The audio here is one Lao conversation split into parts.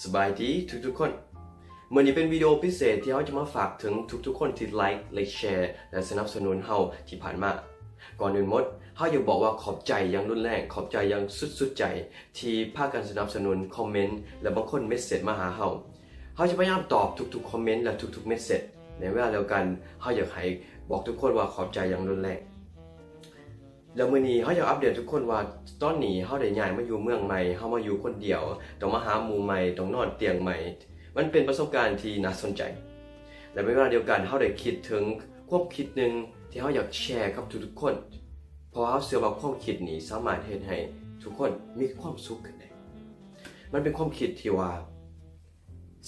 ສະບາຍດີທຸກໆຄົນ. ມື້ນີ້ເປັນວິດີໂອພິເສດທີ່ເຮົາຈະມາຝາກເຖິງທຸກໆຄົນທີ່ໄລຄ໌ ແລະ ແຊ ແລະ ສະໜັບສະໜູນເຮົາທີ່ຜ່ານມາ. ກ່ອນອື່ນໝົດ, ເຮົາຢາກບອກວ່າຂອບໃຈຢ່າງຮຸນແຮງ, ຂອບໃຈຢ່າງສຸດໆໃຈ ທີ່ພາກັນສະໜັບສະໜູນຄອມເມັນ ແລະ ບາງຄົນເມັດເຊັດມາຫາເຮົາ. ເຮົາຈະພະຍາຍາມຕອບທຸກໆຄອມເມັນ ແລະ ທຸກໆເມັດເຊັດ. ໃນເວລາດຽວກັນ, ເຮົາຢາກໃຫ້ບອກທຸກຄົນວ່າຂອບໃຈຢ່າງຮຸນແຮງ. ແລ້ວມື້ນີ້ເຮົາຢາກອັບເດດທຸກຄົນວ່າ ຕອນນີ້ເຮົາໄດ້ຍ້າຍມາຢູ່ເມືອງໃໝ່, ເຮົາມາຢູ່ຄົນດຽວ, ຕ້ອງມາຫາໝູ່ໃໝ່, ຕ້ອງນອນຕຽງໃໝ່. ມັນເປັນປະສົບການທີ່ໜ້າສົນໃຈ. ແລະ ໃນເວລາດຽວກັນ, ເຮົາໄດ້ຄິດເຖິງຄວາມຄິດໜຶ່ງທີ່ເຮົາຢາກແຊກັບທຸກໆຄົນ, ເພາະວ່າເຮົາເຊື່ອວ່າຄວາມຄິດນີ້ສາມາດເຮັດໃຫ້ທຸກຄົນມີຄວາມສຸກຂຶ້ນໄດ້. ມັນເປັນຄວາມຄິດທີ່ວ່າ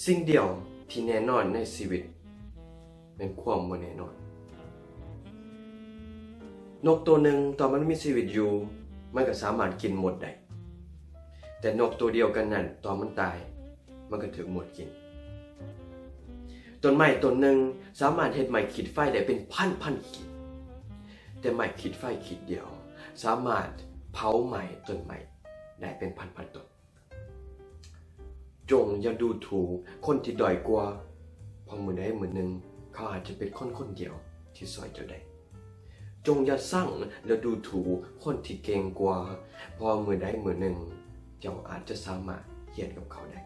ສິ່ງດຽວທີ່ແນ່ນອນໃນຊີວິດແມ່ນຄວາມບໍ່ແນ່ນອນ. ນົກໂຕໜຶ່ງຕອນມັນມີຊີວິດຢູ່, ມັນກໍສາມາດກິນມົດໄດ້, ແຕ່ນົກໂຕດຽວກັນນັ້ນ ຕອນມັນຕາຍ, ມັນກໍຖືກມົດກິນ. ຕົ້ນໄມ້ຕົ້ນໜຶ່ງສາມາດເຮັດໄມ້ຂີດໄຟໄດ້ເປັນພັນໆຂີດ, ແຕ່ໄມ້ຂີດໄຟຂີດດຽວສາມາດເຜົາໄໝ້ຕົ້ນໄມ້ໄດ້ເປັນພັນໆຕົ້ນ. ຈົ່ງຢ່າດູຖູກຄົນທີ່ດ້ອຍກວ່າ, ເພາະມື້ໃດມື້ໜຶ່ງເຂົາອາດຈະເປັນຄົນຄົນດຽວທີ່ຊ່ວຍເຈົ້າໄດ້. ຈົ່ງຢ່າຊັງ ແລະ ດູຖູກຄົນທີ່ເກັ່ງກວ່າ, ເພາະມື້ໃດມື້ໜຶ່ງເຈົ້າອາດຈະສາມາດຮຽນກັບເຂົາໄດ້.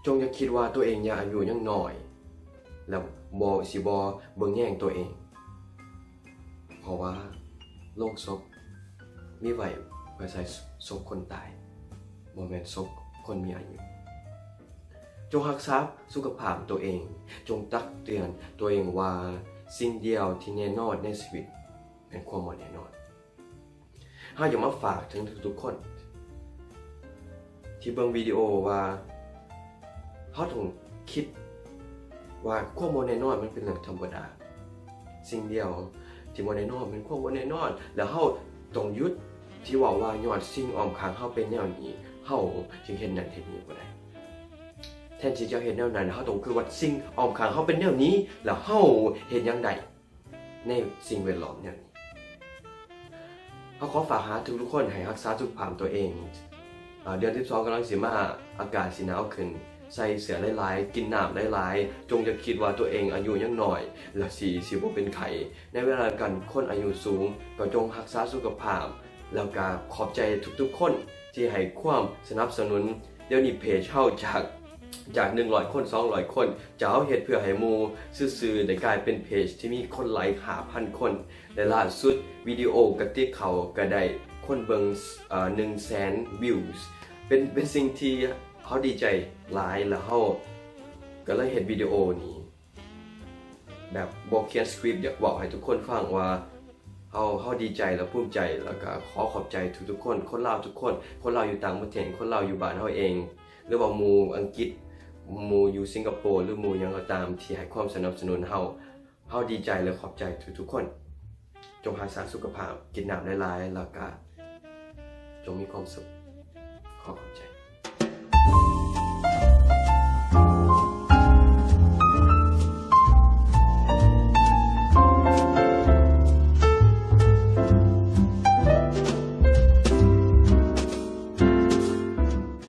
ຈົ່ງຢ່າຄິດວ່າຕົວເອງຍັງອາຍຸຍັງນ້ອຍ ແລ້ວບໍ່ ຊິບໍ່ເບິ່ງແຍງຕົວເອງ, ເພາະວ່າໂລງສົບມີໄວ້ເພື່ອໃສ່ສົບຄົນຕາຍ, ບໍ່ແມ່ນສົບຄົນມີອາຍຸ. ຈົ່ງຮັກສາສຸຂະພາບຕົວເອງ, ຈົ່ງຕັກເຕືອນຕົວເອງວ່າສິ່ງດຽວທີ່ແນ່ນອນໃນຊີວິດແມ່ນຄວາມບໍ່ແນ່ນອນ. ເຮົາຢາກມາຝາກເຖິງທຸກໆຄົນທີ່ເບິ່ງວິດີໂອວ່າ ເຮົາຕ້ອງຄິດວ່າຄວາມບໍ່ແນ່ນອນມັນເປັນເລື່ອງທຳມະດາ. ສິ່ງດຽວທີ່ບໍ່ແນ່ນອນແມ່ນຄວາມບໍ່ແນ່ນອນ, ແລ້ວເຮົາຕ້ອງຢຸດທີ່ເວົ້າວ່າຍ້ອນສິ່ງອ້ອມຂ້າງເຮົາເປັນແນວນີ້, ເຮົາຈຶ່ງເຮັດນັ້ນເຮັດນີ້ບໍ່ໄດ້. ແທນທີ່ຈະເຮັດແນວນັ້ນ, ເຮົາຕ້ອງຄິດວ່າສິ່ງອ້ອມຂ້າງເຮົາເປັນແນວນີ້, ແລ້ວເຮົາເຮັດຫຍັງໄດ້? ໃນສິ່ງແວດລ້ອມແນວນີ້. ເຮົາຂໍຝາກຫາທຸກໆຄົນໃຫ້ຮັກສາສຸຂະພາບຕົວເອງ. ອາ ເດືອນສິບສອງກຳລັງຊິມາ, ອາກາດຊິໜາວຂຶ້ນ, ໃສ່ເສື້ອຫຼາຍໆ, ກິນນ້ຳຫຼາຍໆ, ຈົ່ງຢ່າຄິດວ່າຕົວເອງອາຍຸຍັງນ້ອຍ ແລ້ວຊິ ຊິບໍ່ເປັນໄຂ້. ໃນເວລາດຽວກັນ, ຄົນອາຍຸສູງກໍຈົ່ງຮັກສາສຸຂະພາບ, ແລ້ວກໍຂອບໃຈທຸກໆຄົນທີ່ໃຫ້ຄວາມສະໜັບສະໜູນ. ດຽວນີ້ເພຈເຮົາຈາກ ຈາກໜຶ່ງຮ້ອຍຄົນ, ສອງຮ້ອຍຄົນ, ຈາກເຮົາເຮັດເພື່ອໃຫ້ໝູ່ຊື່ໆ ໄດ້ກາຍເປັນເພຈທີ່ມີຄົນໄລຄ໌ຫ້າພັນຄົນ ແລະ ລ່າສຸດວິດີໂອກະຕິກເຂົາກໍໄດ້ຄົນເບິ່ງ ເອີ ໜຶ່ງແສນວິວ. ເປັນ ເປັນສິ່ງທີ່ເຮົາດີໃຈຫຼາຍ, ແລ້ວເຮົາກໍເລີຍເຮັດວິດີໂອນີ້ ແບບບໍ່ຂຽນສະຄຣິບ, ຢາກເວົ້າໃຫ້ທຸກຄົນຟັງວ່າເຮົາ ເຮົາດີໃຈ ແລະ ພູມໃຈ, ແລ້ວກໍຂໍຂອບໃຈທຸກໆຄົນ, ຄົນລາວທຸກຄົນ, ຄົນລາວຢູ່ຕ່າງປະເທດ, ຄົນລາວຢູ່ບ້ານເຮົາເອງ, ຫຼືວ່າໝູ່ອັງກິດ, ໝູ່ຢູ່ສິງກະໂປ, ຫຼືໝູ່ຫຍັງກໍຕາມ ທີ່ໃຫ້ຄວາມສະໜັບສະໜູນເຮົາ. ເຮົາດີໃຈ ແລະ ຂອບໃຈທຸກໆຄົນ. ຈົ່ງຮັກສາສຸຂະພາບ, ກິນນ້ຳຫຼາຍໆ, ແລ້ວກໍຈົ່ງມີຄວາມສຸກ. ຂໍຂອບໃຈ.